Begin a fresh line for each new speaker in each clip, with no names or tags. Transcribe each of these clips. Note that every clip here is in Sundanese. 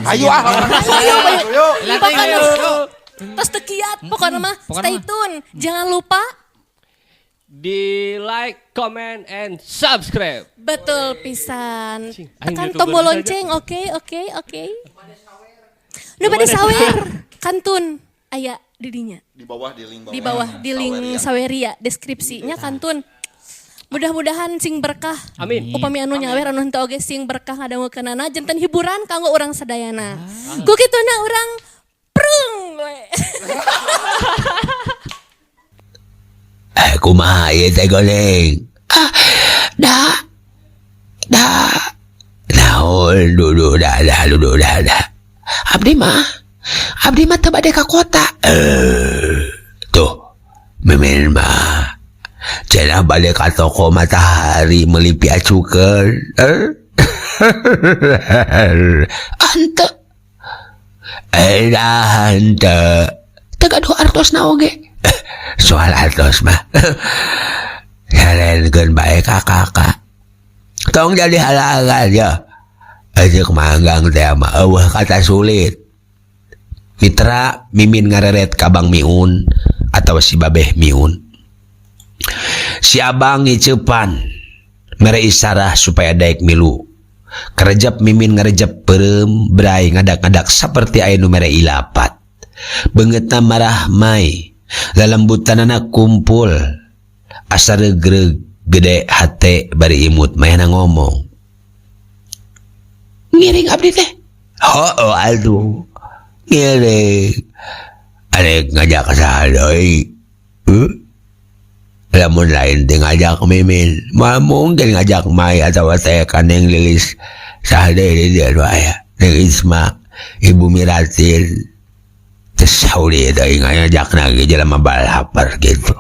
Ayo ah.
Ayo, ayo.
Ayo.
Pokoknya tos teu kiat, pokoknya mah
Pokoknya
stay
mah.
tune. Jangan lupa
Di like, comment, and subscribe.
Betul pisan.
Cing, aing
Tekan
YouTuber
tombol
saja.
lonceng, oke, oke, oke. Nu bade sawer, kantun aya di dinya.
Di bawah di link bawah.
Di bawah di link Saweria deskripsinya kantun. Mudah-mudahan sing berkah.
Amin.
Upami anu nyawer anu henteu oge sing berkah ngadangukeunana janten hiburan kanggo urang sadayana. Ku kituna urang prung we.
Eh, kumaha ieu teh goreng? Ah, dah. Dah. Naon dudu dah dah dudu dah dah. Abdi mah teu bade ka kota. Eh, tuh. Mimin mah cenah bade ka toko Matahari meuli piacukeun. Eh. Henteu. Eh, dah henteu. Teu gaduh artosna oge. Soal artos mah sarenkeun bae ka kakak. Tong jadi halangan ya. Ceuk manggang teh mah eueuh kata sulit. Mitra, Mimin ngareret ka Bang Miun atau si Babeh Miun. Si Abang ngiceupan mere isarah supaya daek milu. Kerejep Mimin ngarejep peureum bray ngadak-ngadak seperti aya nu mere ilapat. Beungeutna marah mai, lalembutanana kumpul. Asa regreg gede hate bari imut mayana ngomong. Ngiring abdi teh. Oh, aduh. Ngiring. Arek ngajak saha deui? Huh? Lamun lain teh ngajak Mimin, mah mungkin ngajak Mai atau teh ka Neng Lilis saha deui di dieu nu aya. Neng Isma, Ibu Miratin. Teu sauri teh ngajak lagi jelema balapar gitu.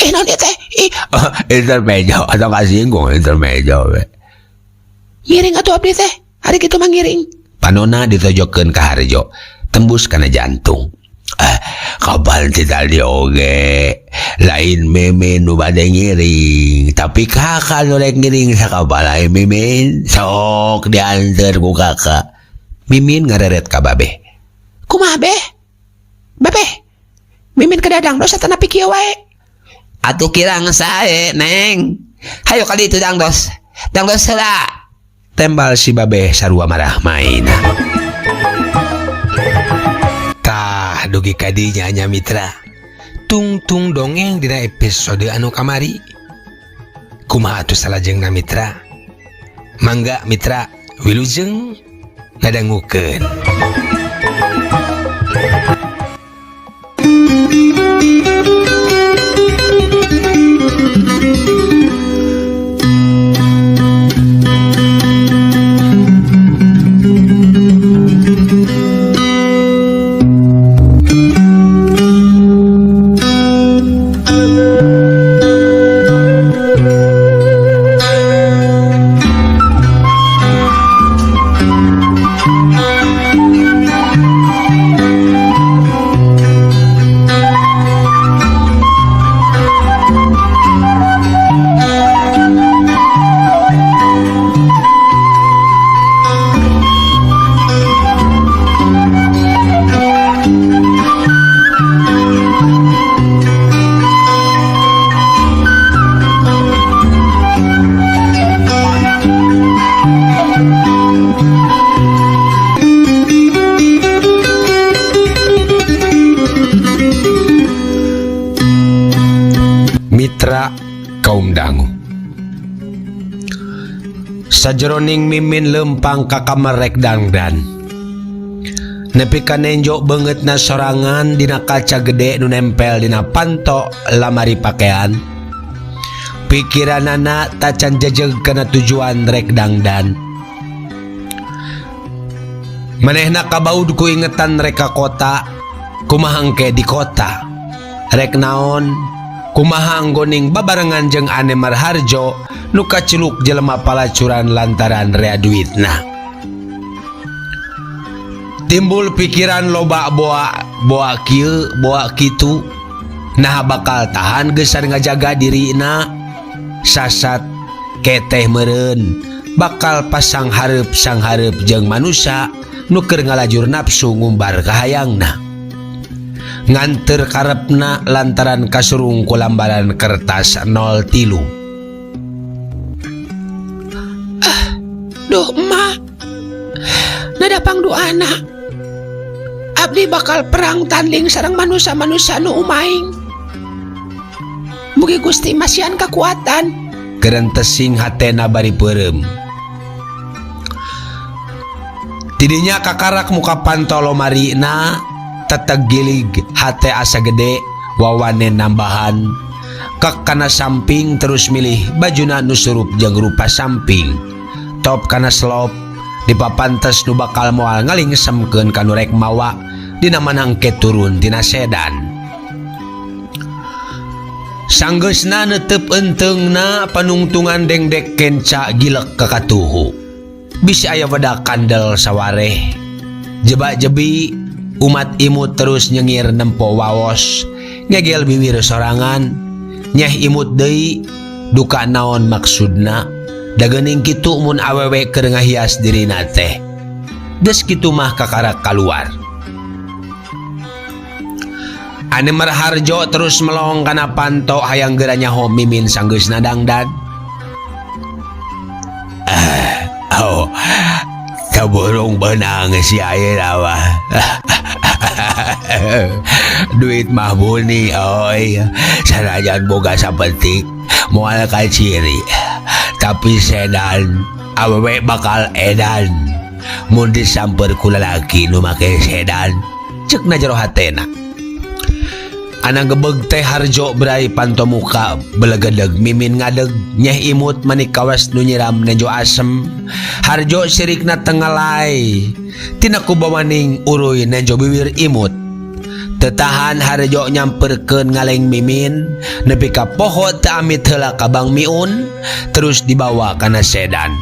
Eh, naon ieu teh? Ih, oh, intermezzo atau kasinggung intermezzo we. Ngiring atuh abdi teh. Hari kitu mah ngiring. Panona ditojokkeun ka Harjo, tembus kana jantung. Eh, kapan ti tadi oge lain Mimin nu bade ngiring, tapi kakak nu rek ngiring sakabala Mimin sok diantar ku kakak. Mimin ngareret ka babeh. Kumaha beh? Babeh, Mimin kedadang dosa tanapi kieu wae. Atuh kirang sae, Neng. Hayo kali itu dangdos. Dangdos heula. Tembal si babeh sarua marah maina. Tah dugi kadinya nya mitra. Tungtung dongeng dina episode anu kamari. Kumaha atuh salajengna mitra? Mangga mitra wilujeng ngadangukeun. Mitra kaum dangu. Sajeroning Mimin lempang ka kamar rek dangdan. Nepi ka nenjo beungeutna sorangan dina kaca gede nu nempel dina panto lamari pakaian. Pikiranana tacan jejeg kana tujuan rek dangdan. Manehna kabaud ku ingetan rek ka kota, kumaha engke di kota. Rek naon, kumaha anggoning babarengan jeung Ane Marharjo nu kaciluk jelema palacuran lantaran rea duitna. Timbul pikiran loba boa boa kieu boa kitu, nah bakal tahan gesan ngajaga dirina. Sasat keteh meureun bakal pasang hareup sang hareup jeung manusia nu keur ngalajur nafsu ngumbar kahayangna. Nganteur karepna lantaran kasurung ku lambaran kertas 03.
Ah, duh emak. Nada pangduana. Abdi bakal perang tanding sareng manusia-manusia nu umaing. Mugi Gusti masihan kekuatan.
Kerentesing hatena bari peureum. Tidinya kakarak muka panto lomarina teteg gilig hate asa gede wawane nambahan. Kek kana samping terus milih bajuna nu surup jeung rupa samping. Top kana slop dipapantes nu bakal moal ngalingsemkeun ka nu rek mawa dina manangke turun tina sedan. Sanggeusna neuteup eunteungna panungtungan dengdek kenca gilek ka katuhu. Bisi aya wedak kandel sawareh. Jeba-jebi umat imut terus nyengir nempo waos, ngegel biwir sorangan, nyeh imut deui duka naon maksudna. Da geuning kitu mun awewe keur ngahias dirina teh. Geus kitu mah kakarak kaluar. Anemer Harjo terus melong kana panto hayang geura nyaho Mimin sanggeusna dangdan. Oh, kaburung benang si ayeuna mah. Duit mah buni oi, sanajan boga sapetik moal kaciri. Tapi sedan awewe bakal edan mun disamper ku lalaki nu make sedan, ceukna jero hatena. Anak gebeg teh Harjo berai panto muka belegedeg Mimin ngadeg nyeh imut manik kawas nu nyiram nejo asem. Harjo sirikna tengelai tina kubawaning uruy nejo biwir imut. Tetahan Harjo nyamperkeun ngaleng Mimin nepi ka poho teu amit heula ka Bang Miun terus dibawa kana sedan.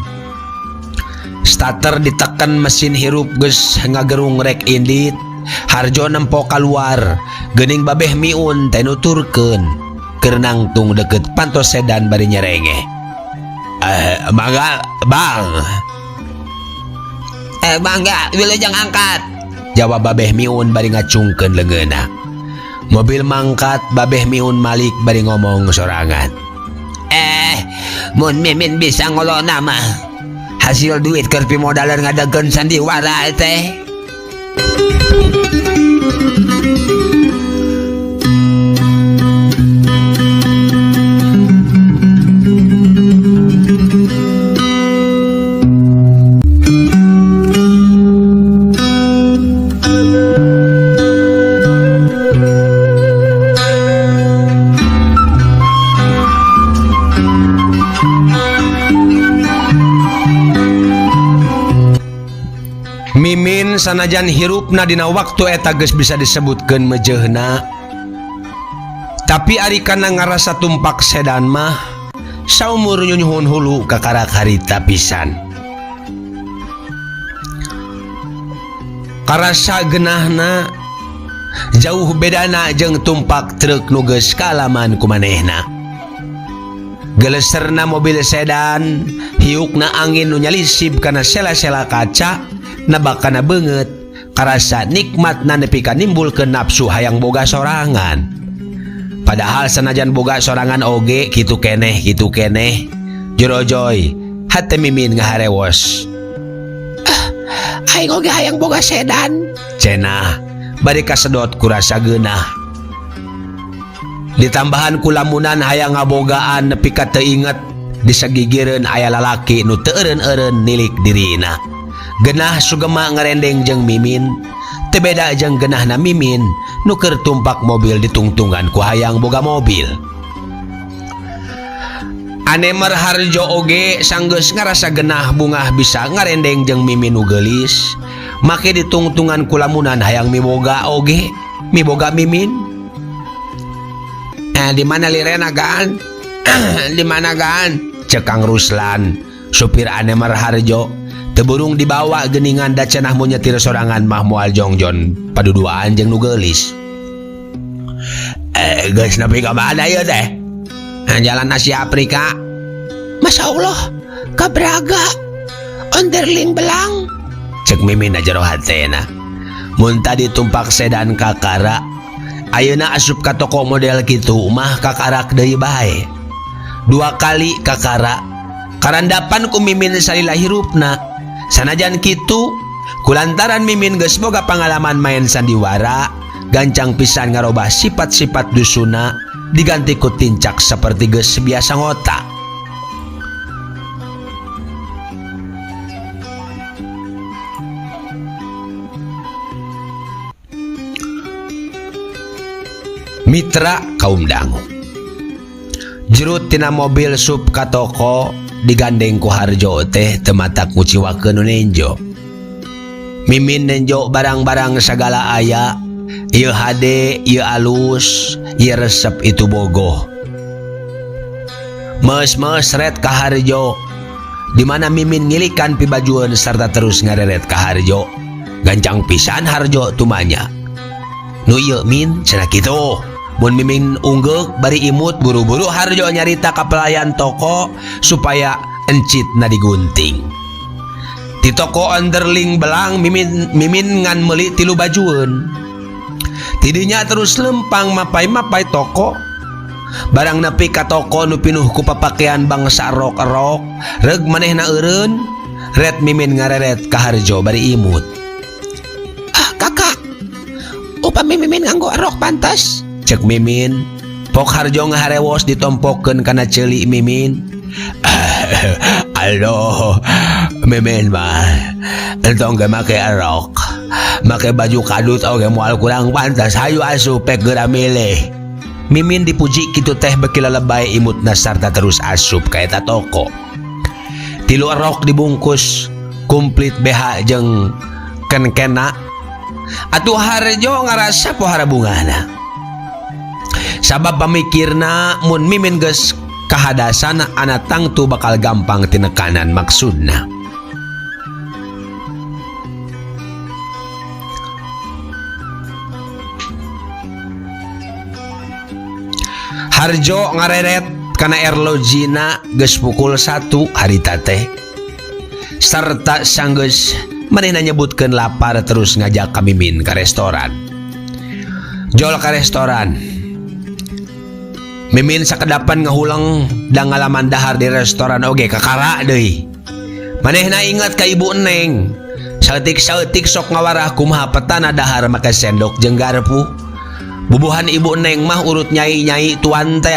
Starter diteken mesin hirup geus ngagerung rek indit. Harjo nempo kaluar geuning babeh Miun teh nuturkeun keur nangtung deukeut panto sedan bari nyerengeh. Mangga bang. Mangga wilujeng angkat, jawab babeh Miun bari ngacungkeun leungeunna. Mobil mangkat babeh Miun malik bari ngomong sorangan.
Mun Mimin bisa ngolona mah hasil duit keur pimodalan ngadegkeun sandiwara teh.
Mimin sanajan hirupna dina waktu eta geus bisa disebutkeun mejeuna. Tapi ari kana ngarasa tumpak sedan mah saumur nyunyuhun hulu kakarak harita pisan. Karasa genahna jauh bedana jeung tumpak truk nu geus kaalaman ku manehna. Geleserna mobil sedan, hiukna angin nu nyalisip kana sela-sela kaca, nebak kana beungeut, karasa nikmatna nepi ka nimbulkeun nafsu hayang boga sorangan. Padahal sanajan boga sorangan oge kitu keneh kitu keneh. Jorojoy hate Mimin ngaharewos.
Ah, aing oge hayang boga sedan.
Cenah bari kasedot kurasa geunah. Ditambahan ku lamunan hayang ngabogaan nepi ka teu inget disagigireun aya lalaki nu teu eureun-eureun nilik dirina. Genah sugema ngerendeng jeung Mimin, teu beda jeung genahna Mimin nu keur tumpak mobil ditungtungan ku hayang boga mobil. Anemer Harjo oge sanggeus ngarasa genah bungah bisa ngarendeng jeung Mimin nu geulis, make ditungtungan ku lamunan hayang miboga oge, miboga Mimin.
Di mana lirena gaan? Di mana gaan?
Cek Kang Ruslan, supir Anemer Harjo. Teburung dibawa geningan da cenah mun nyetir sorangan mah moal jongjon paduduaan jeung nu geulis. Geus nepi ka mana ieu teh? Jalan Asia Afrika.
Masya Allah, ka Braga. Onderling belang.
Cek Cek Mimin jero hatena. Mun tadi tumpak sedan kakara, ayeuna asup ka toko model kitu mah kakarak deui bae. Dua kali kakara. Karandapan ku Mimin salila hirupna. Sanajan kitu, kulantaran Mimin geus boga pangalaman main sandiwara, gancang pisan ngarobah sifat-sifat dusuna diganti ku tincak seperti geus biasa ngota. Mitra kaum dangu. Jerut tina mobil sup ka toko digandeng ku Harjo teh teu matak nguciwakeun nu nenjo. Mimin nenjo barang-barang sagala aya, ieu hade, ieu alus, ieu resep itu bogoh. Meus-meus ret ka Harjo, di mana Mimin ngilikan pibajueun sarta terus ngareret ka Harjo. Gancang pisan Harjo tumanya. Nu ieu Min cenah kitu. Mun Mimin unggeuk bari imut buru-buru Harjo nyarita ka pelayan toko supaya encitna digunting. Di toko underling belang Mimin ngan meuli 3 bajueun. Tidinya terus lempang mapai-mapai toko. Barang nepi ka toko nu pinuh ku papakaian bangsa rok-rok, reug manehna eureun, ret Mimin ngareret ka Harjo bari imut.
Ah, kakak. Upami Mimin nganggo rok pantas.
Cek Mimin, pok Harjo ngaharewos ditompokeun kana ceuli Mimin. Aduh, Mimin mah entong ge make rok, make baju kadut oge moal kurang pantas, hayu asup pek geura milih. Mimin dipuji kitu teh beki lalebay imutna sarta terus asup ka eta toko. 3 rok dibungkus komplit BH jeung kenkena. Atuh Harjo ngarasa pohara bungana. Sabab pamikirna mun Mimin geus kahadasan ana tangtu bakal gampang tinekanan maksudna. Harjo ngareret kana erlojina geus pukul 1 harita teh. Sarta sanggeus manehna nyebutkeun lapar terus ngajak ka Mimin ka restoran. Jol ka restoran. Mimin sakedapan ngahuleng da ngalaman dahar di restoran oge kakara deui. Manehna inget ka Ibu Neng. Saeutik-saeutik sok ngawarah kumaha petana dahar make sendok jeung garpu. Bubuhan Ibu Neng mah urut nyai-nyai tuan teh.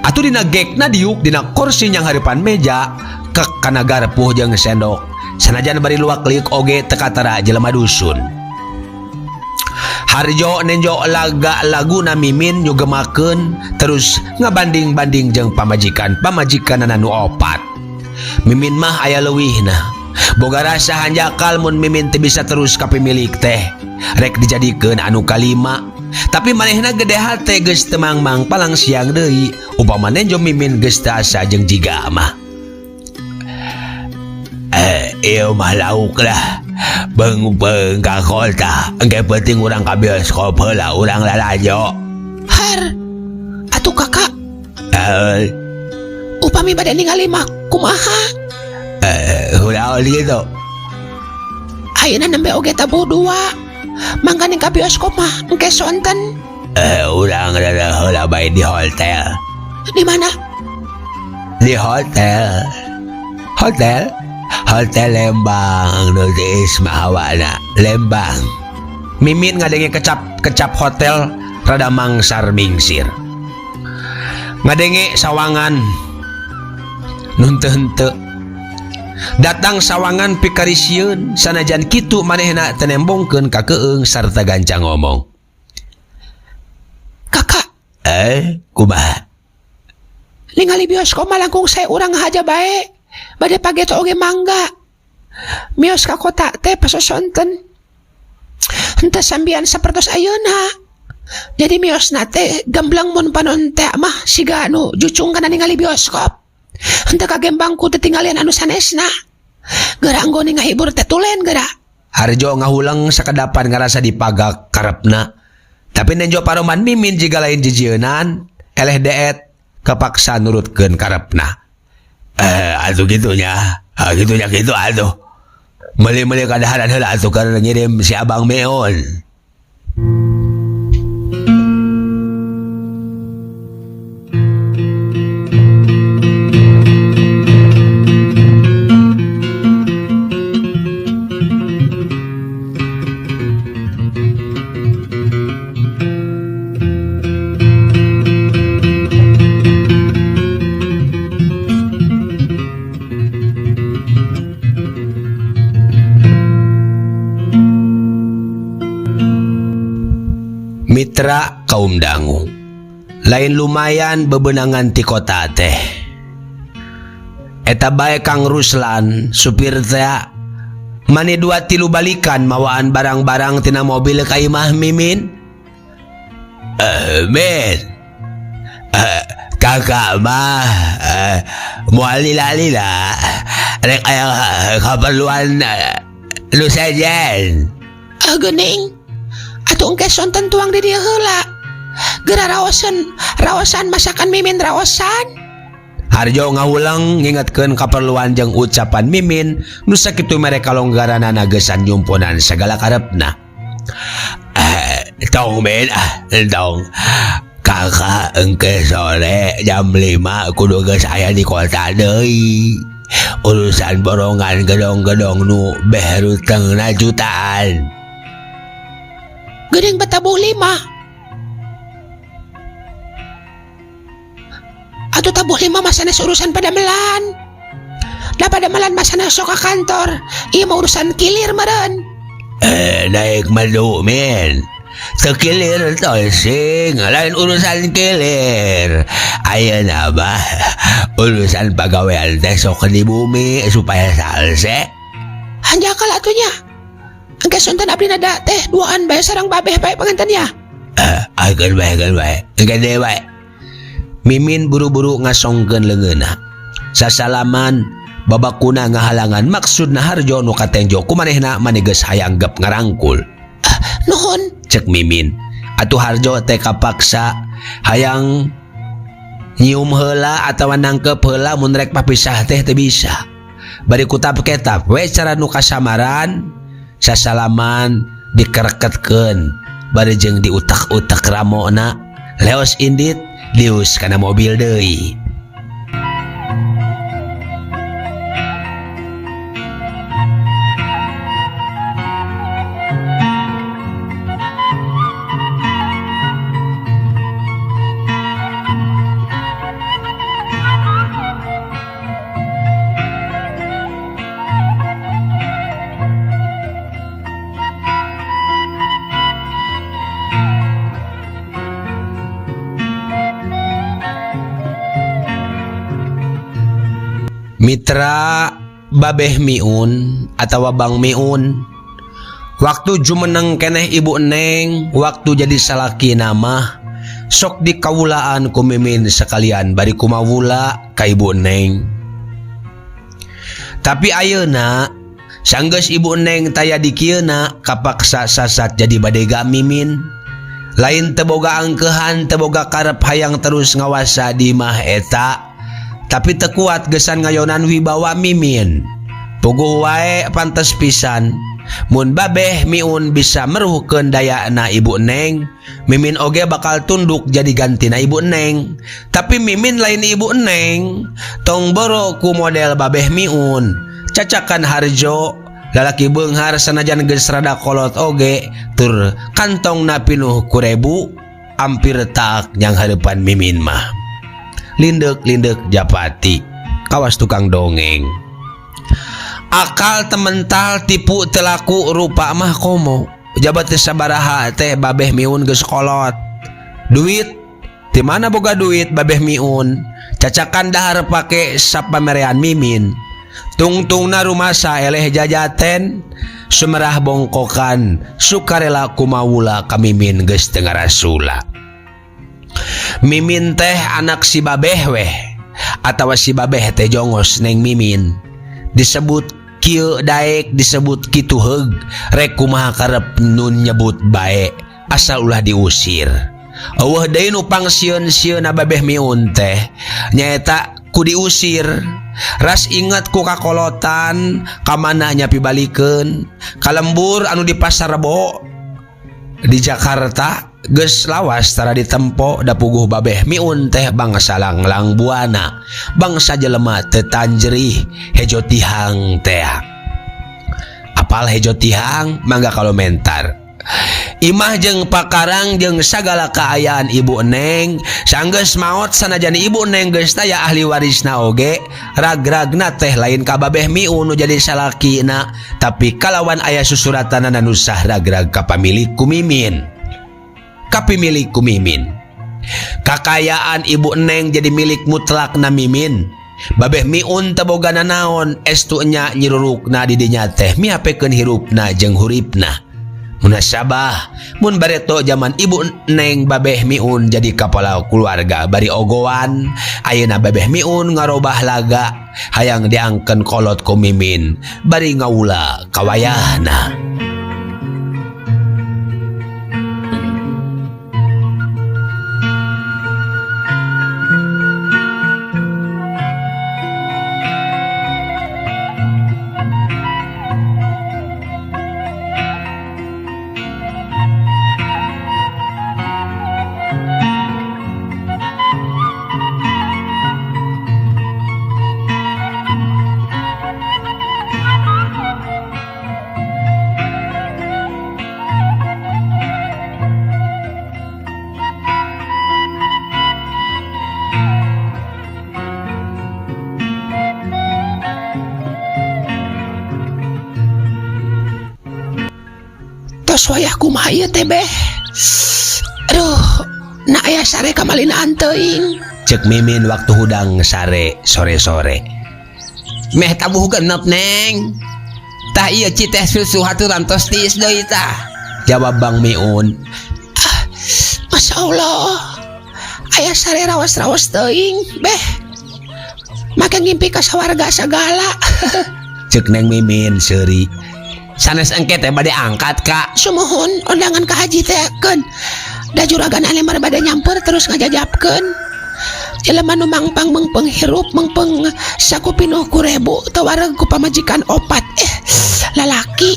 Atuh dina gekna diuk dina kursi nyang hareupan meja kek kana garpu jeung sendok. Sanajan bari luak liuk oge teu katara jelema dusun. Harjo nenjo laga laguna Mimin nyugemakeun terus ngabanding-banding jeung pamajikan-pamajikanana nu opat. Mimin mah aya leuwihna. Boga rasa hanjakal mun Mimin teu bisa terus ka pimilik teh. Rek dijadikeun anu kalima. Tapi manehna gede hate geus teu mangmang palang siang deui. Upama nenjo Mimin geus teu asa jeung jiga mah. Ieu mah lauk lah. Beung-beung ka kota. Engke penting urang ka bioskop heula urang lalajo.
Har. Atuh kakak. Upami bade ningali mah kumaha?
Kunaon kitu?
Ayeuna nembe oge tabuh 2. Mangga ning ka bioskop mah engke sonten.
Urang rada heula bae di hotel.
Di mana?
Di hotel. Hotel? Hotel Lembang nu di Isma Hawana, Lembang. Mimin ngadenge kecap-kecap hotel rada mangsar mingsir. Ngadenge sawangan nun teu henteu. Datang sawangan pikarisieun sanajan kitu manehna teu nembongkeun ka keung sarta gancang ngomong.
Kakak.
Kumaha?
Ningali bioskop mah langkung sae urang ngahaja bae. Bade pageto oge mangga. Mios ka kota teh pasosonten. Henteu sambian sapertos ayeuna. Jadi miosna teh gamblang mun panon teh mah siga anu jucung kana ningali bioskop. Henteu kagembang ku tetinggalian anu sanesna. Geura anggone ngahibur teh tulen geura.
Harjo ngahuleng sakedapan ngarasa dipagak karepna. Tapi nenjo paroman Mimin jiga lain jijieunan, eleh deet kepaksa nurutkeun karepna. Atuh gitunya. Ah, gitunya gitu atuh. Meuli-meuli kadaharan heula atuh keur ngirim si Abang Meun. Mitra kaum dangu lain lumayan bebenangan ti kota teh eta bae Kang Ruslan supir teh mani 2-3 balikan mawaan barang-barang tina mobil ka imah Mimin. Min, kakak mah moal lila-lila rek aya kaperluan nu sejen.
Geuning atuh engke sonten tuang di dieu heula. Geura raosen, raosan masakan Mimin raosan.
Harjo ngahuleng ngingetkeun kaperluan jeung ucapan Mimin nu sakitu mere kalonggaranana geusan nyumponan sagala karepna. Tong Min, tong. Kakak engke sore jam 5 kudu geus aya di kota deui. Urusan borongan gedong-gedong nu beh rutengna jutaan.
Geuning betabuh 5. Atuh tabuh 5 mah sanes urusan padamelan. Da padamelan mah sanes sok ka kantor. Ieu mah urusan kilir meureun.
Naik madu Min. Sekilir tosing lain urusan kilir. Ayeuna mah urusan pagawean teh sok di bumi supaya salse.
Hanjakal atuh nya. Engke sonten abdi nada teh duaan bae sareng babeh bae panganten ya.
Ageun bae, ageun bae. Engke deui bae. Mimin buru-buru ngasongkeun leungeunna. Sasalaman babakuna ngahalangan maksudna Harjo nu katenjo kumanehna mani geus hayang gep ngarangkul.
Nuhun,
cek Mimin. Atuh Harjo teh kapaksa hayang nyium heula atawa nangkep heula mun rek papisah teh teu bisa. Bari kutap ketap we cara nu kasamaran sasalaman dikereketkeun bari jeung diutak-utak ramona leos indit dius kana mobil deui. Mitra babeh Miun atawa Bang Miun waktu jumeneng keneh ibu neng waktu jadi salaki nama sok dikawulaan ku Mimin sekalian bari kumawula ka ibu neng. Tapi ayeuna sanggeus ibu neng taya dikieuna kapaksa sasat jadi badega Mimin. Lain teboga angkehan teboga karep hayang terus ngawasa di imah eta. Tapi tekuat gesan ngayonan wibawa Mimin. Puguh wae pantes pisan. Mun babeh Miun bisa meruhkeun dayana ibu neng, Mimin oge bakal tunduk jadi gantina ibu neng. Tapi Mimin lain ibu neng, tong boro ku model babeh Miun. Cacakan Harjo, lalaki beunghar sanajan geus rada kolot oge, tur kantongna pinuh ku rebu, ampir tak nyang hareupan Mimin mah. Lindek-lindek japati kawas tukang dongeng. Akal temental tipu telaku rupa mah komo. Jabat teh sabaraha teh babeh Miun geus kolot. Duit di mana boga duit babeh Miun? Cacakan dahar pake sapamerean Mimin. Tungtungna rumasa eleh jajaten sumerah bongkokan sukarela kumawula ka Mimin geus teu ngarasula. Mimin teh anak si babeh weh atawa si babeh teh jongos neng Mimin. Disebut kieu daek disebut kitu heug rek kumaha karep nun nyebut bae asal ulah diusir. Eueuh deui nu pangsieun-sieunna babeh Miun teh nyaeta ku diusir. Ras inget ku kakolotan kamana nya pibalikeun ka lembur anu di Pasar Rebo di Jakarta geus lawas tara ditempo da puguh babeh miun teh bangsa langlang buana bangsa jelema teu tanjerih hejo tihang teh. Apal hejo tihang mangga komentar. Imah jeung pakarang jeung sagala kaayaan ibu Neng sanggeus maot sanajan ibu Neng geus taya ahli warisna oge ragragna teh lain ka babeh miun nu jadi salakina tapi kalawan aya susuratanana nu sah ragrag ka pamilik ku Mimin. Kapimilik ku Mimin. Kakayaan ibu Neng jadi milik mutlakna Mimin. Babeh miun teu boga nanaon estu nya nyirurukna di dinya teh mihapekeun hirupna jeung huripna. Munasabah mun bareto zaman ibu Neng babeh miun jadi kepala keluarga bari ogoan ayeuna babeh miun ngarobah laga hayang diangkeun kolot ku Mimin bari ngaula kawayahna.
Tos wayah kumaha ieu teh beh. Aduh, na aya sare kamalinaan teuing.
Cek Mimin waktu hudang sare sore-sore.
Meh tabuh genep Neng. Tah ieu ci teh susu haturan tos tiis deui tah.
Jawab Bang Miun.
Ah, Masya Allah. Aya sare rawas-rawas teuing beh. Make ngimpi ka sawarga sagala.
Cek Neng Mimin seuri. Sanes engke teh bade angkat ka.
Sumuhun undangan ka haji teh keun. Da juragan alemar bade nyamper terus ngajajapkeun. Jelema nu mangpang mengpeng hirup mengpeng saku pinuh ku rebu teu wareg ku pamajikan opat lalaki.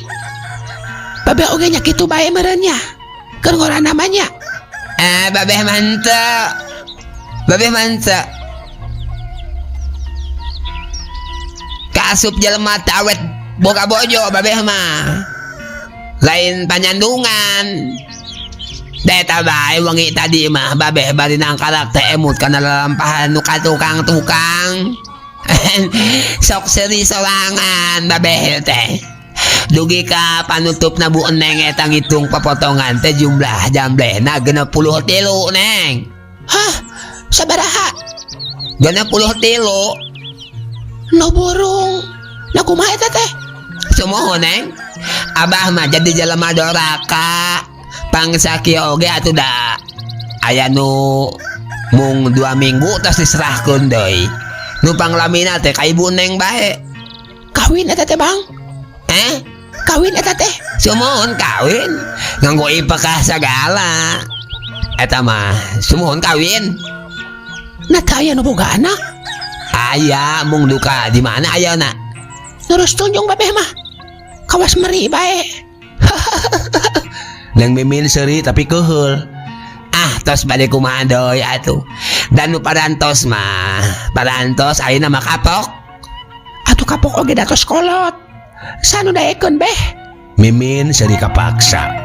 Babeh oge nya kitu bae meureun nya. Keur ngora namanya.
Babeh manteu. Babeh manteu. Kaasup jelema teh awet boga bojo babeh mah. Lain panyandungan. Deta bae wengi tadi mah babeh bari nangkalak teh emut kana lalampahan nu ka tukang-tukang. Sok seuri sorangan babeh teh. Dugi ka panutupna Bu Neng eta ngitung pepotongan teh jumlah jamblehna 63 Neng.
Hah? Sabaraha?
63.
Nu burung. Nah kumaha eta teh?
Sumuhun Neng. Abah mah jadi jelema doraka. Pangsa kieu oge atuh da aya nu mung 2 minggu tos diserahkeun deui. Nu panglamina teh ka ibu Neng bae.
Kawin eta teh Bang? Kawin eta teh?
Sumuhun kawin. Nganggo ipekah sagala. Eta mah sumuhun kawin.
Nah teh aya nu boga anak?
Aya mung duka di mana ayana?
Terus tunjung babeh mah. Kawas meri bae.
Neng Mimin seuri tapi keuheul.
Ah tos bade kumaha deui atuh. Dan nu parantos mah, parantos ayeuna mah kapok.
Atuh kapok oge da tos kolot. Sanu daekeun beh.
Mimin seuri kapaksa.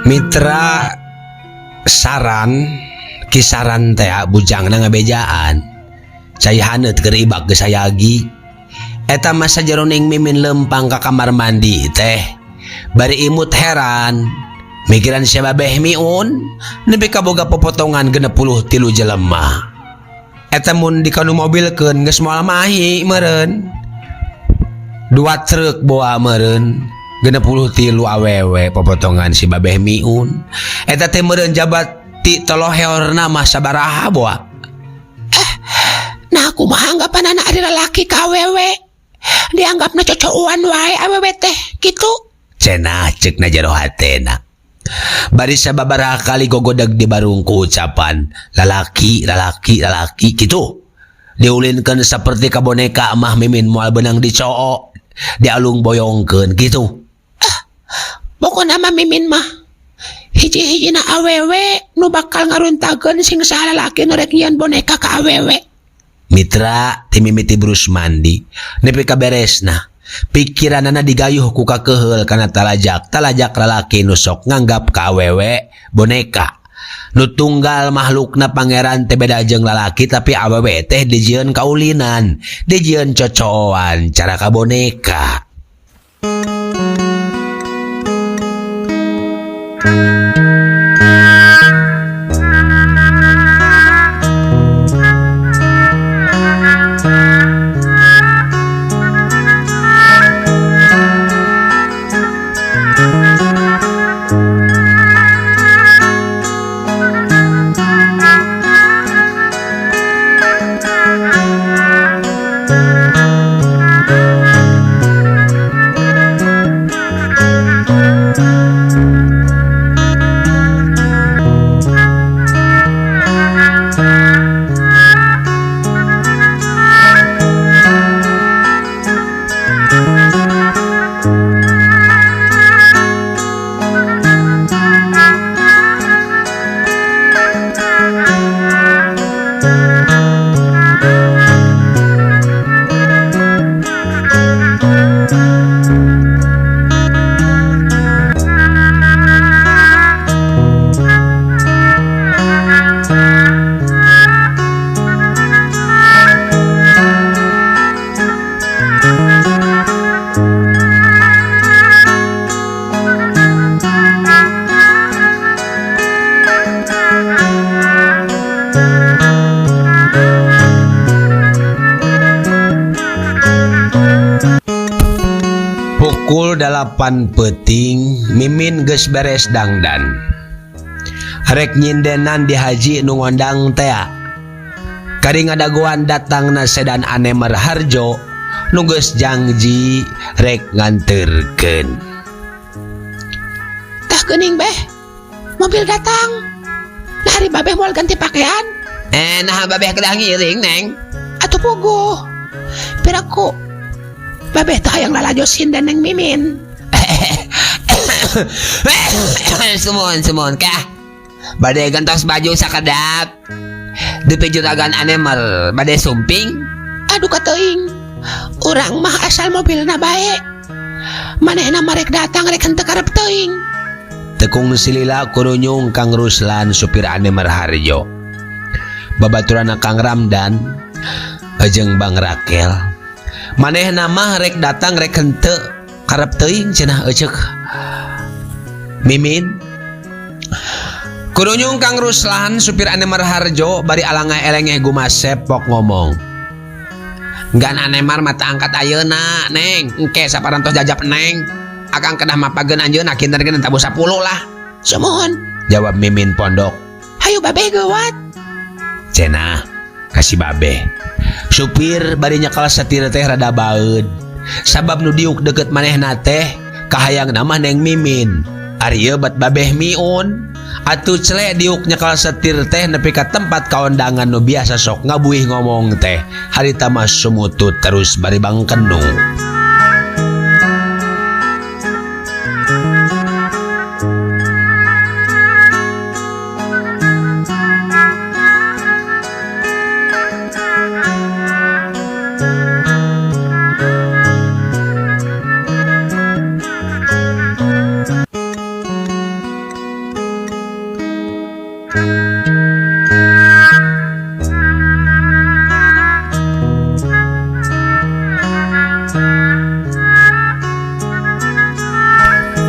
Mitra saran Kisaran teh bujangna ngabejaan. Cai haneut keur ibak geus sayagi. Eta mah sajeroning Mimin lempang ka kamar mandi teh. Bari imut heran. Mikiran si Babeh Miun nepi ka boga popotongan 63 jelema. Eta mun dikanu mobilkeun geus moal mahi meureun. 2 truk boa meureun 63 awewe popotongan si Babeh Miun. Eta teh meureun jabat ti toloheorna mah sabaraha boa.
Nah kumaha anggapanana ari lalaki ka awewe? Dianggapna cocoan wae awewe teh kitu.
Cenah ceukna jero hatena. Bari sababaraha kali gogodeg di barungku ucapan lalaki lalaki lalaki kitu. Diulinkeun saperti ka boneka mah Mimin moal beunang dicoo, dialung boyongkeun kitu.
Pokona mah Mimin mah hiji-hijina awewe nu bakal ngaruntakeun sing saha lalaki nu rek nyieun boneka ka awewe.
Mitra ti mimiti brus mandi nepi ka beresna. Pikiranana digayuh ku kakeheul kana talajak, talajak lalaki nu sok nganggap ka awewe boneka. Nu tunggal makhlukna pangeran teh beda jeung lalaki tapi awewe teh dijieun kaulinan, dijieun cocoan cara ka boneka. Pukul 8 peuting Mimin geus beres dangdan. Rek nyindenan di haji nu ngondang tea. Kari ngadagoan datangna sedan Anemer Harjo nu geus jangji rek nganterkeun.
Tah geuning beh, mobil datang. Nah ari babeh moal ganti pakaian.
Nah babeh kedah ngiring neng.
Atuh puguh. Piraku babeh teh hayang lalajo sinden neng Mimin.
Sumun sumun kah. Bade gentos baju sakedap. Dupi juragan Anemer bade sumping.
Aduh kateuing. Urang mah asal mobilna bae. Manehna mah rek datang rek henteu karep teuing.
Tekung silila kurunyung Kang Ruslan supir Anemer Harjo. Babaturana Kang Ramdan jeung Bang Rakel. Manehna mah rek datang rek henteu karep teuing cenah eceuk. Mimin. Kurunyung Kang Ruslan supir Anemer Harjo bari alangah elengeh gumasep pok ngomong.
Gan Anemar mata angkat ayeuna neng, engke saparantos jajap neng. Akang kedah mapageun anjeunna kinten geus tabuh 10 lah.
Sumuhun.
Jawab Mimin pondok.
Hayu babeh geuwat.
Cenah kasih babeh. Supir bari nyekal satir teh rada baeud. Sabab nu diuk deukeut manehna teh kahayang mah neng Mimin. Ari ieu bat babeh Miun. Atuh cele diuk nyekal setir teh nepi ka tempat kaondangan nu biasa sok ngabuih ngomong teh. Harita mah sumutut terus bari bangkenu.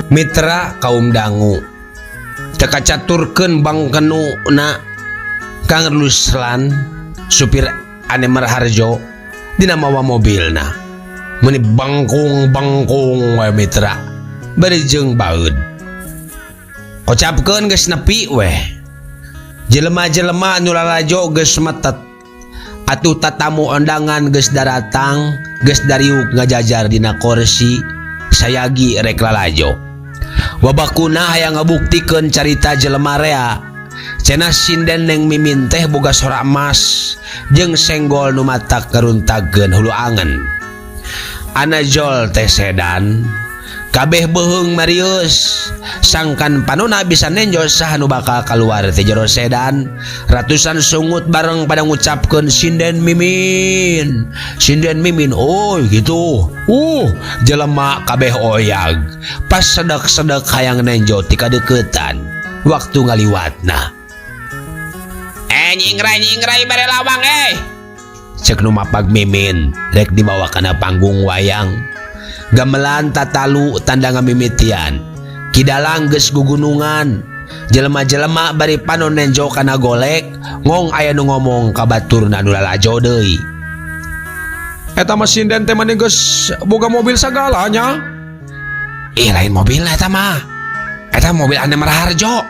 Mitra kaum dangu teu kacaturkeun bangkenu na Kang Ruslan supir Anemer Harjo dina mawa mobilna meuni bangkung-bangkung we mitra bari jeung baeud. Kocapkeun geus nepi weh. Jelema-jelema anu lalajo geus metet. Atuh tatamu ondangan geus daratang, geus dariuk ngajajar dina kursi, sayagi rek lalajo. Wabakuna hayang ngabuktikeun carita jelema rea. Cenah sinden Neng Mimin teh boga sora emas jeung senggol nu matak ngaruntageun hulu angen. Ana jol teh sedan, kabeh beuheung marius, sangkan panona bisa nenjo saha nu bakal kaluar ti jero sedan. Ratusan sungut bareng pada ngucapkeun sinden Mimin, sinden Mimin, oh gitu. Jelema kabeh oyag, pas sedek-sedek hayang nenjo ti kadeuketan waktu ngaliwatna. Nyingrai-nyingrai bare lawang Cek nu mapag Mimin rek dibawa kana panggung wayang. Gamelan tatalu tanda ngamimitian. Kidalang geus gugunungan. Jelema-jelema bari panon nenjo kana golek, ngong aya nu ngomong ka baturna nu lalajo deui.
Eta mah sinden teh mani geus boga mobil sagalanya.
Ih, lain mobilna eta mah. Eta mobil Anemer Harjo.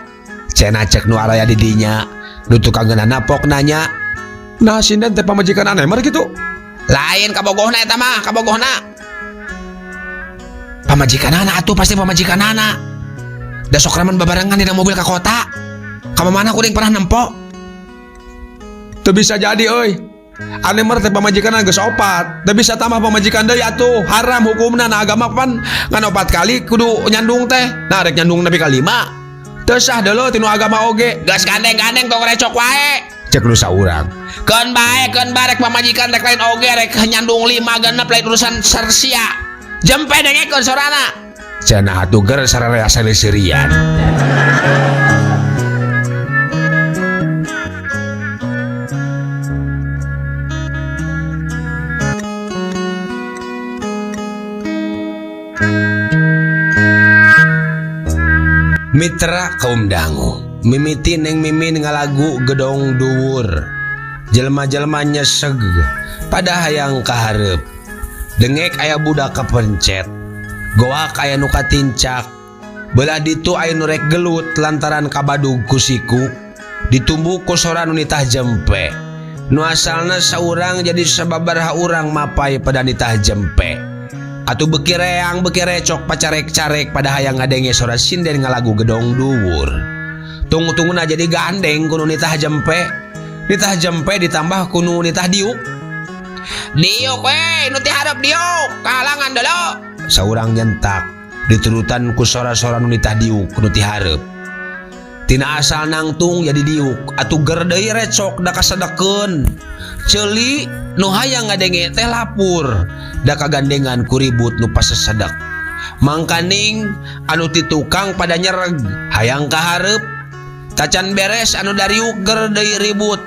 Cenah cek nu araya di dinya. Nu tukang ngeunah napok nanya.
Nah sinden teh pamajikan Anemer gitu.
Lain kabogohna eta mah, kabogohna. Pamajikanana atuh pasti pamajikanana. Da sok remen babarengan dina mobil ka kota. Ka mana kuring pernah nempo.
Teu bisa jadi euy. Anemer teh pamajikanna geus opat. Teu bisa tambah pamajikan deui atuh. Haram hukumna na agama pan ngan opat kali kudu nyandung teh. Nah rek nyandung nepi ka 5. Teu sah deuleu tinu agama oge.
Geus gandeng-gandeng tong recok wae.
Cek nu saurang.
Keun bae, keun bae rek pamajikan rek lain oge rek nyandung 5 genep lain urusan sersia. Jempe dengekeun sorana.
Cenah atuh ger sararea saleuserian. Mitra kaum dangu mimiti Neng Mimin ngalagu gedong dhuwur. Jelema-jelema nyeseg pada hayang kahareup. Dengek aya budak kapencet, goak aya nu katincak. Belah ditu aya nu rek gelut lantaran kabadug ku siku, ditumbuk ku sora nu nitah jempe. Nu asalna saurang jadi sababaraha urang mapai pada nitah jempe. Atuh beuki reang beuki recok pacarek-carek pada hayang ngadenge sora sinden ngalagu gedong dhuwur. Tunggu-tungguna jadi gandeng kudu nitah jempe. Nitah jempe ditambah kudu nitah diuk.
Diuk we, nu ti hareup diuk, kahalangan deuleu.
Saurang nyentak diturutan ku sora-sora nu nitah diuk nu ti hareup. Tina asal nangtung jadi diuk, atuh ger deui recok da kasedekeun. Ceuli nu hayang ngadenge teh lapur, da kagandengan ku ribut nu pasesedek. Mangkaning anu ti tukang pada nyereg hayang kahareup. Tacan beres anu dariuk ger deui ribut.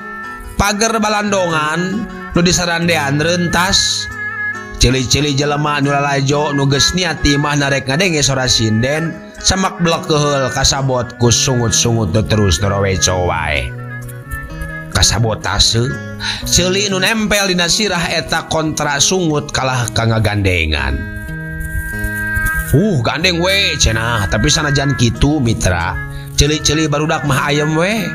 Pager balandongan nu disarandean rentas. Ceuli-ceuli jelema nu lalajo nu geus niat ti imah narek ngadenge sora sinden, samak blekeheul kasabot ku sungut-sungut nu terus noroweco wae. Kasabotase ceuli nu nempel dina sirah eta kontra sungut kalah ka ngagandengan. Gandeng we cenah, tapi sanajan kitu mitra, ceuli-ceuli barudak mah ayem we.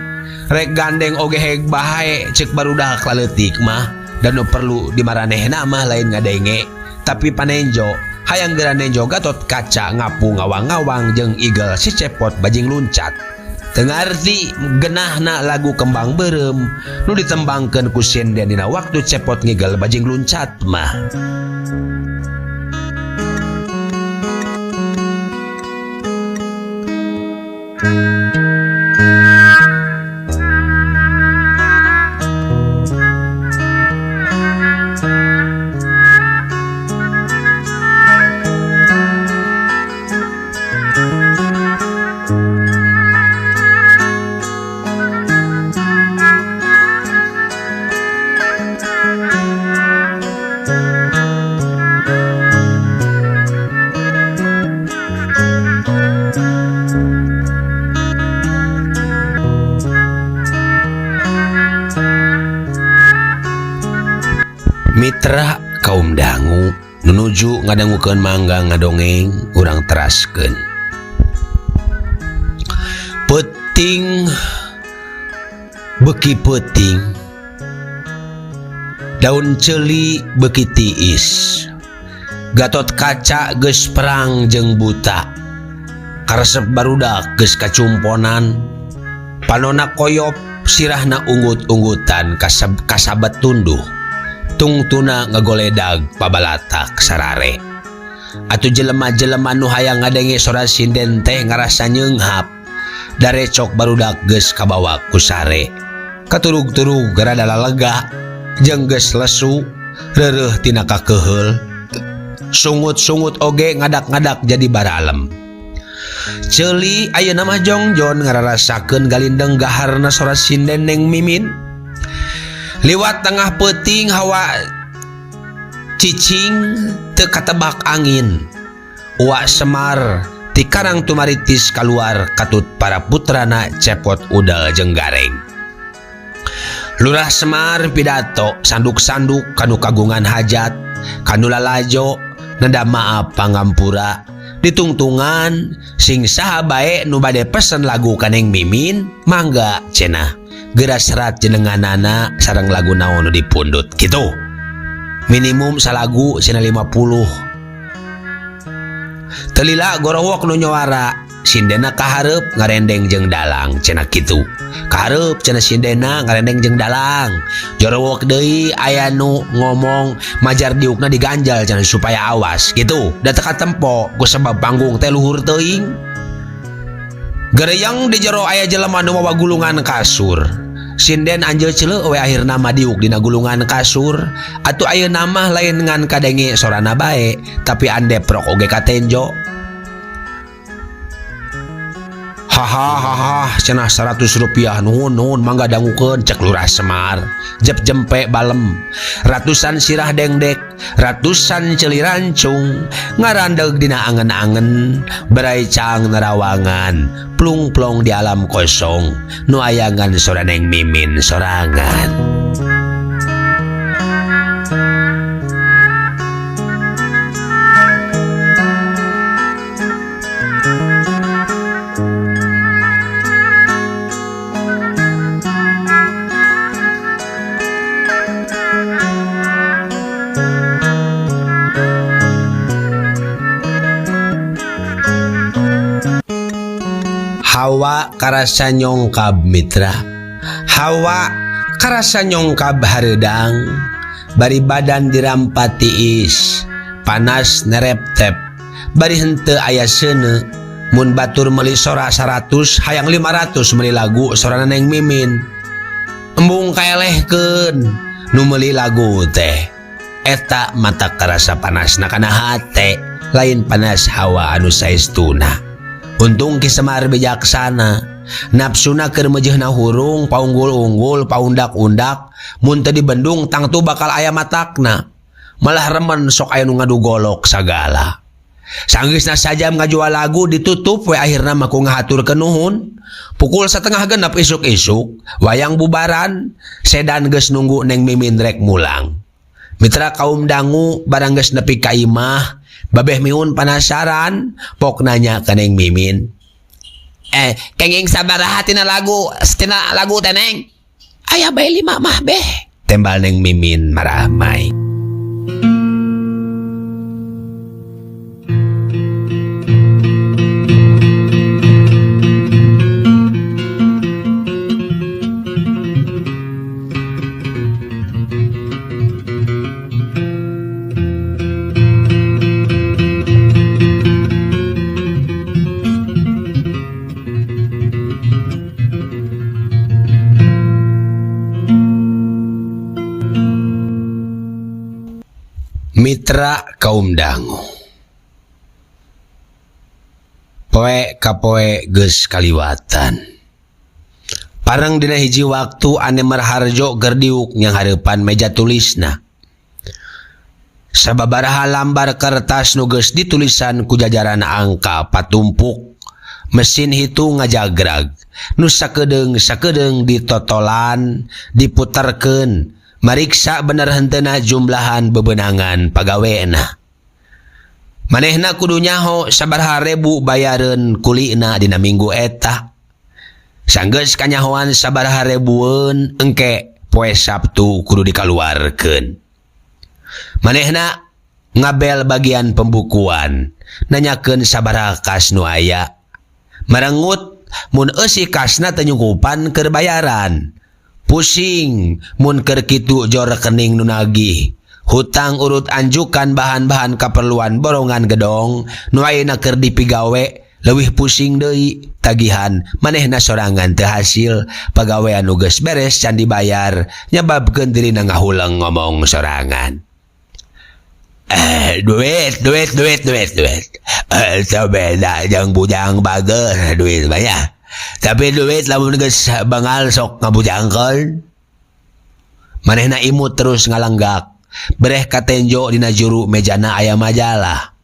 Rek gandeng oge heg bae cek barudak laleutik mah. Dan nu perlu dimaranehna mah lain ngadenge, tapi panenjo hayang geura nenjo Gatot Kaca ngapu ngawang-ngawang jeung igel si cepot bajing luncat. Teu ngarti genahna lagu Kembang Beureum nu ditembangkeun ku sinden dina waktu cepot ngigel bajing luncat mah. Mitra kaum dangu nuju ngadangukeun mangga ngadongeng urang teraskeun. Peuting beuki peuting, daun ceuli beuki tiis, Gatot Kaca geus perang jeung buta, karesep barudak geus kacumponan, panona koyop sirahna unggut-unggutan kasabet tunduh. Tungtuna ngagoledag pabalatak sarare. Atuh jelema-jelema nu hayang ngadenge sora sinden teh ngarasa nyeunghap. Darecok barudak geus kabawa ku sare. Katurug-turug rada lalega jeung geus lesu reureuh tina kakeheul. Sungut-sungut oge ngadak-ngadak jadi baralem. Ceuli ayeuna mah jongjon ngararasakeun galindeng gaharna sora sinden Neng Mimin. Liwat tengah peuting hawa cicing teu katebak angin. Uak Semar ti Karang Tumaritis kaluar katut para putrana cepot udal jeung gareng. Lurah Semar pidato sanduk-sanduk kanu kagungan hajat, kanu lalajo neda maaf pangampura. Ditungtungan sing saha bae nu bade pesen lagu ka Neng Mimin mangga cenah. Geura serat jenenganana sareng lagu naon nu dipundut kitu. Minimum salagu cenah 50. Telila gorowok nu nyuara, sindena kahareup ngarendeng jeung dalang cenah kitu. Kahareup cenah sindena ngarendeng jeung dalang. Jorowok deui aya nu ngomong majar diukna diganjal cenah supaya awas gitu. Da teu katempo ku sebab panggung teh luhur teuing. Gereyang di jero aya jelema nu mawa gulungan kasur. Sinden anjeul ceuleuh we akhirna mah diuk dina gulungan kasur. Atuh ayeuna mah lain ngan kadenge sorana bae, tapi andeprok oge katenjo. Hahaha cenah 100 rupiah nuhun nuhun mangga dangukeun cek Lurah Semar. Jep jempe balem. Ratusan sirah dengdek, ratusan ceuli rancung, ngarandeg dina angen-angen, berai caang nerawangan, plung-plong di alam kosong, nu ayangan sora Neng Mimin sorangan. Hawa karasa nyongkab mitra, hawa karasa nyongkab hareudang, bari badan dirampat tiis, panas nereptep, bari henteu aya seuneu, mun batur meuli sora 100 hayang 500 meuli lagu sorana Neng Mimin. Embung kaelehkeun nu meuli lagu teh, eta mata karasa panasna kana hate, lain panas hawa anu saestuna. Untung Ki Semar bijaksana, nafsuna keur meujeuhna hurung, paunggul-unggul, paundak-undak, mun teu dibendung tangtu bakal aya matakna. Malah remen sok aya nu ngadu golok sagala. Sanggeusna sajam ngajual lagu ditutup we akhirna mah ku ngahaturkeun nuhun. Pukul 5:30 isuk-isuk, wayang bubaran, sedan geus nunggu Neng Mimin rek mulang. Mitra kaum dangu barang geus nepi ka imah, babeh miun panasaran, pok nanya ka Neng Mimin.
Kenging sabaraha tina lagu, tina lagu teh Neng?
Aya bae 5 mah beh.
Tembal Neng Mimin maramai. Mitra kaum dangu, poe kapoe geus kaliwatan. Pareng dina hiji waktu Ane Marharjo gerdiuk nyanghareupan meja tulisna. Sababaraha lambar kertas nu geus ditulisan ku jajaran angka patumpuk. Mesin hitung ngajagrag. Nu sakedeung-sakedeung ditotolan, diputerkeun, mariksa bener henteuna jumlahan bebenangan pagawena. Manehna kudu nyaho sabaraha rebu bayareun kulina dina minggu eta. Sanggeus kanyahoan sabaraha rebueun engke poe Sabtu kudu dikaluarkeun. Manehna ngabel bagian pembukuan, nanyakeun sabaraha kas nu aya. Marengut mun eusi kasna teu nyungkupan keur bayaran. Pusing mun keur kitu jor rekening nu nagih. Hutang urut anjukan bahan-bahan kaperluan borongan gedong nu ayeuna keur dipigawe leuwih pusing deui tagihan manehna sorangan teu hasil pagawean nu geus beres can dibayar nyababkeun dirina ngahuleng ngomong sorangan. Duit duit duit duit duit. Teu beda jeung bujang bager duit mah nya. Tapi duit lamun geus bengal sok ngabujangkeun. Manehna imut terus ngalenggak. Bereh katenjo dina juru mejana aya majalah.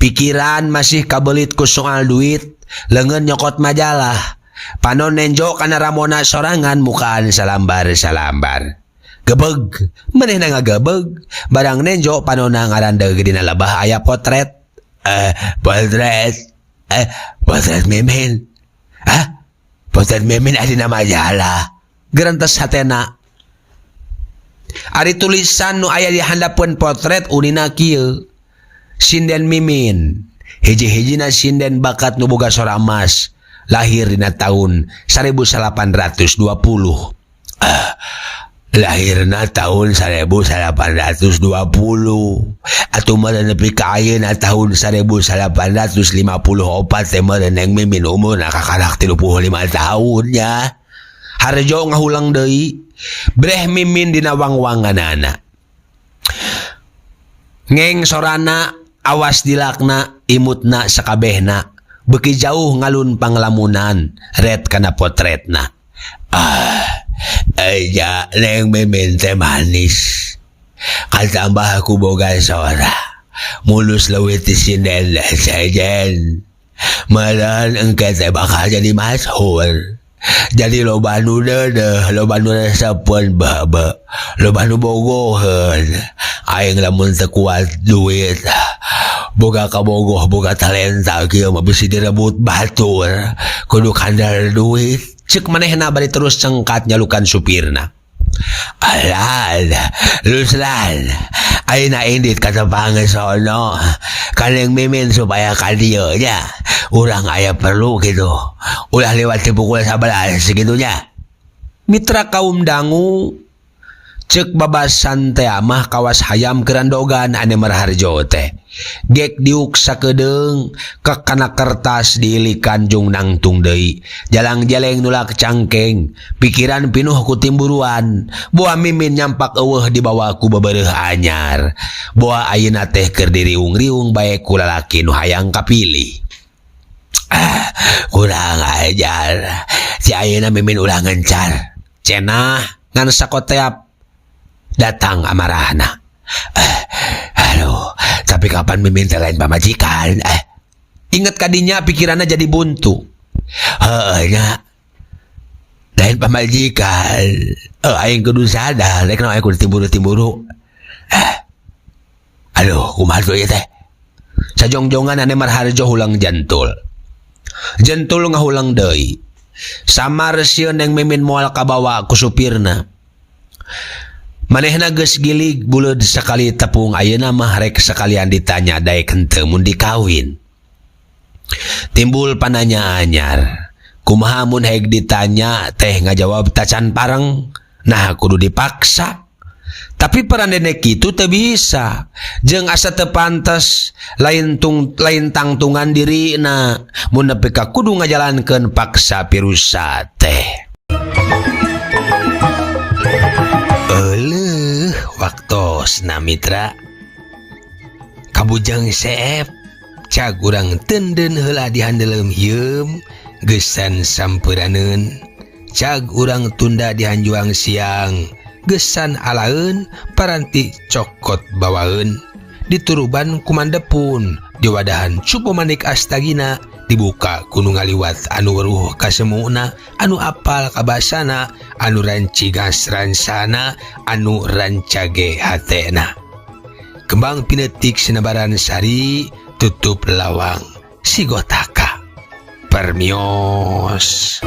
Pikiran masih kabelit ku soal duit, leungeun nyokot majalah. Panon nenjo kana ramona sorangan mukaan salambar-salambar. Gebeg, manehna ngagebeg, barang nenjo panona ngarandeg dina lebah aya potret. Potret. Potret Mimin. Hah? Potret Mimin aya dina majalah. Gerentes hatena. Ari tulisan nu aya di handapeun potret unina kieu. Sinden Mimin, hiji-hijina sinden bakat nu boga sora emas, lahir dina tahun 1820. Lahirna tahun 1820. Atuh meureun nepi ka ayeuna tahun 1854 teh meureun Neng Mimin umurna kakarak 35 tahun nya. Harjo ngahulang deui. Breh Mimin dina wangwanganana. Ngeng sorana, awas dilakna, imutna sakabehna. Beuki jauh ngalun panglamunan, ret kana potretna. Eja Neng Mimin teh manis. Katambah ku boga sora. Mulus leuwih ti sinden sejen. Meureun engke teh bakal jadi masyhur. Jadi loba nu deudeuh, loba nu resepeun bebe, loba nu bogoheun. Aing lamun teu kuat duit, boga kabogoh, boga talenta kieu mah bisi direbut batur. Kudu kandar duit. Ceuk manehna bari terus cengkat nyalukan supirna. Alah, Ruslan, ayeuna indit ka tepang sono. Ka Neng Mimin supaya ka dieu nya. Urang aya perlu gitu. Ulah lewat di pukul 11 gitu nya. Mitra kaum dangu ceuk babasan teh mah kawas hayam kerandogan ane Marharjo teh. Gek diuk sakedeung ka kana kertas diilikan jung nangtung deui. Jalang-jeleng nulak cangkeng, pikiran pinuh ku timburuan. Boa Mimin nyampak eueuh dibawa ku bebereuh anyar. Boa ayeuna teh keur diriung-riung bae ku lalaki nu hayang kapilih. Kurang ajar. Si ayeuna Mimin ulah ngencar. Cenah ngan sakoteap datang amarahna. Aduh, tapi kapan Mimin teh lain pamajikan? Ingat kadinya pikiranna jadi buntu. Heueuh nya. Lain pamajikan. Aing kudu sadar, rek naon aing kudu timburu-timburu. Aduh, kumaha tuh ieu teh? Sajongjongan ane Marharjo hulang jantul. Jentul ngahulang deui. Samar sieun Neng Mimin moal kabawa ku supirna. Manehna geus gilig buleud sakali tepung ayeuna mah rek sakalian ditanya daek henteu mun dikawin. Timbul pananya anyar. Kumaha mun heg ditanya teh ngajawab tacan pareng. Nah kudu dipaksa. Tapi parandene kitu teu bisa. Jeung asa teu pantes lain tung lain tangtungan dirina mun nepi ka kudu ngajalankeun paksa pirusa teh. Euleuh waktosna mitra. Kabujang seep cag urang tenden heula di handeuleum hieum geusan sampeunaneun. Cag urang tunda di hanjuang siang. Gesan alaeun paranti cokot bawaeun dituruban ku Mandepun diwadahan cupu manik astagina dibuka ku nu ngaliwat anu weruh kasemuna anu apal kabasana anu rancigas ransana anu rancage hatena kembang pinetik sinebaran sari tutup lawang sigotaka permios.